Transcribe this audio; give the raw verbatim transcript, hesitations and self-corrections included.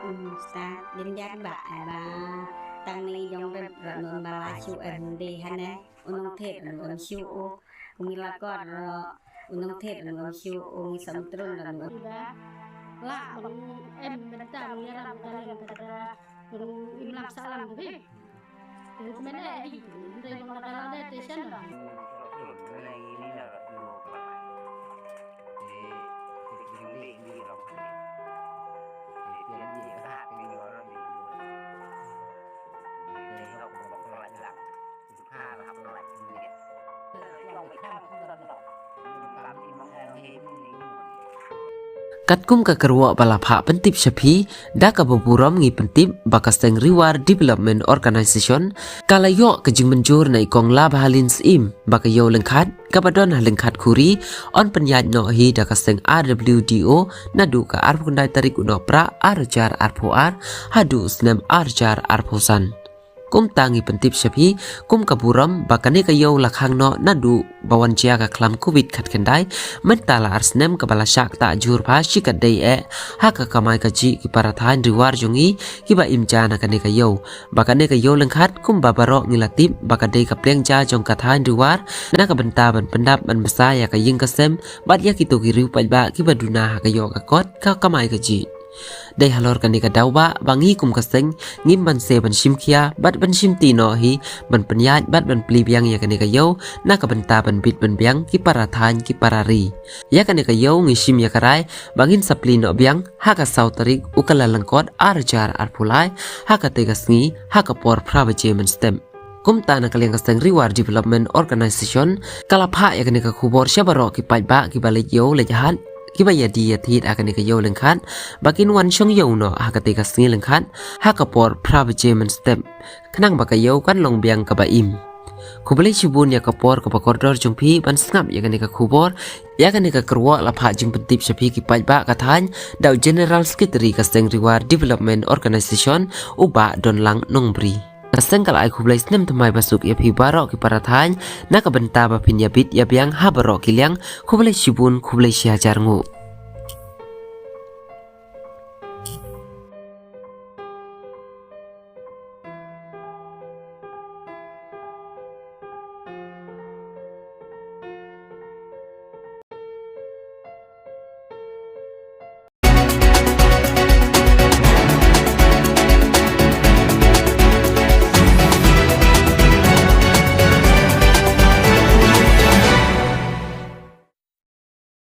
Sta din jar ba ba tang ni jong rep rat non ba la shu em de hane. Unong thet anu em shu u. Umi la kot ro. Unong thet anu em shu u. Umi sam trun anu em. Ba la anu em benta umi ram ka leng ka da. Anu im lam salam de. Anu men eh hi. Ndai bang la ka la de te shen ro. Katkum ka kyrwoh ba la phah pyntip sha phi, da kaba burom ngi pyntip ba ka seng Ri War Development Organisation ka la ïoh ka jingmynjur na i kong Labhalin Syiem ba ka ïew lyngkhat kaba don ha Lyngkhat Khuri yn pynïaid noh hi da ka seng R W D O naduh ka arphew khyndai tarik u Nohprah ar hajar arphew ar haduh u snem ar hajar arphew san. Kumta ngi pyntip sha phi kum ka burom ba kane ka ïew la khang noh naduh ba wan jia ka khlam Covid khatkhyndai, mynta la ar snem kaba la shah ktah jur bha shikatdei eh ha ka kamai kajih ki para thaiñ Ri War jong ngi kiba im ja na kane ka ïew. Ba kane ka ïew lyngkhat kumba baroh ngi la tip ba ka dei ka pliang ja jong ka thaiñ Ri War na ka bynta ban pyndap ban bsa ïa ka ïing ka sem bad ïa kito ki riew paidbah kiba duna ha ka ïoh ka kot ka kamai kajih. Dei halor kane ka daw ba ba ngi kum ka seng ngim banse ban shim khia bad ban shim ti noh hi ban pynïaid bad ban plie biang ïa kane ka ïew na ka bynta ban bit ban biang ki para thaiñ ki para ri. Ïa kane ka ïew ngi shim ïa ka rai ba ngin sa plie noh biang ha ka saw tarik u Kyllalyngkot ar hajar arphew lai ha katei ka sngi ha ka por phra baje mynstep. Kumta na ka liang ka seng Ri War Development Organisation ka la phah ïa kane ka khubor sha baroh ki paidbah kiba leit ïew leit hat kiba ïa die ïa thied ha kane ka ïew lyngkhat ba kin wan shong ïew noh ha katei ka sngi lyngkhat ha ka por phra baje mynstep khnang ba ka ïew kan long biang kaba im. Khublei shibun ïa ka por kaba kordor jong phi ban sngap ïa kane ka khubor. Ïa kane ka kyrwoh la phah jingpyntip sha phi ki paidbah ka thaiñ da u General Secretary ka seng Ri War Development Organisation u Bah Donlang Nongbri. Ka seng ka la ai khublei snem thymmai basuk ïa phi baroh ki para thaiñ na ka bynta ba phin ïa bit ïa biang ha baroh ki liang. Khublei shibun, khublei shi hajar nguh.